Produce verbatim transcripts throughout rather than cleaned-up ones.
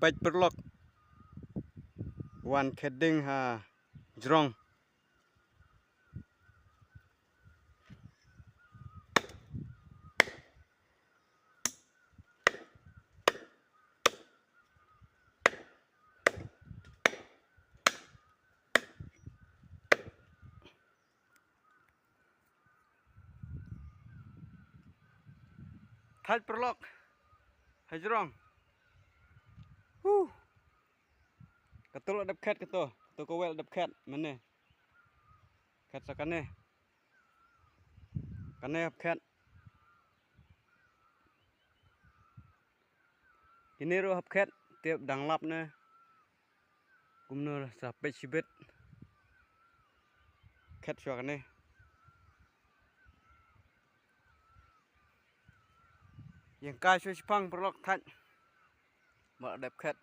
peit paralok. Wan khet ding ha jrong. Thait paralok. Ha jrong. Huh. Kato la dep khet kato. Kato kawei la dep khet. Mynne. Khet sa kane. Kane hap khet. Kine ruh hap khet. Tip dang lap ne. Kumno sa peit shibit. Khet shuwa kane. Ïeng kai shuwa shipang paralok thait. Ba dep khet.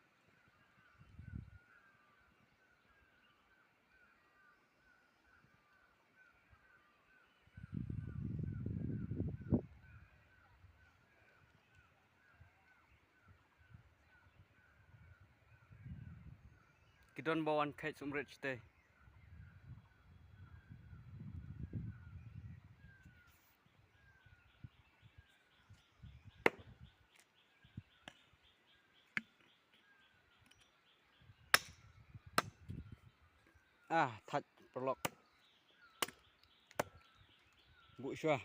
Ki don ba wan khet sumrit shatei. Ah, thait paralok. Buh shuwa.